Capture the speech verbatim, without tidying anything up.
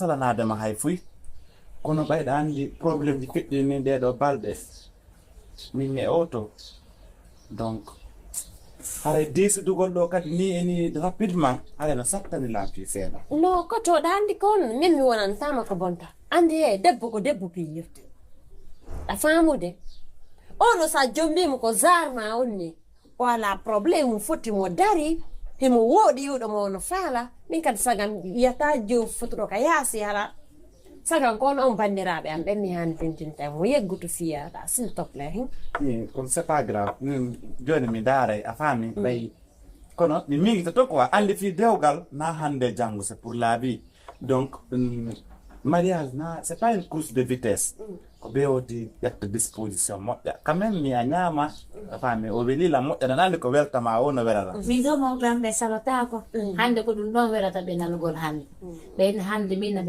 Salanaade ma hay fuy. Kono ɓayɗa anndi problème ji keɗɗini ɗee ɗoo balɗe. Min e oto. Donc, haray diisudugol ɗoo kadi ni e ni rapidement, haray no sattani laampi seeɗa. No, ko to ɗa anndi ko on, min mi wonantaama ko bonta. Anndi e debbo ko debbo piyirte. A faamude? Ono sa jombiimo ko zarma on ni. Wala problème, mo foti mo dari, himo wooɗi iwɗo mo no faala. Min kadi sagan yiyata jo fotuɗo ka yaasi hala. Sagan ko on on banndiraaɓe am ɓen mi haani tintinta mo yeggutu fiyaɗa, s'il te plaît. Hin. Min, kono c'est pas grave. Min, jooni mi daaray, a faami? Ɓay, kono mi miijita to quoi, anndi fii dewgal, na hannde janngo, c'est pour la vie. Donc, hum, mariage, na, c'est pas une course de vitesse. Ko ɓe wodi ƴetta disposition moƴƴa. Quand même, mi a ñaama, a faami, o weli la moƴƴa, nan anndi ko weltama o no welata. Min ɗo mawɓe am ɓe salataako. Hannde ko ɗum ɗon welata ɓe nanugol hannde. Ɓen hannde min na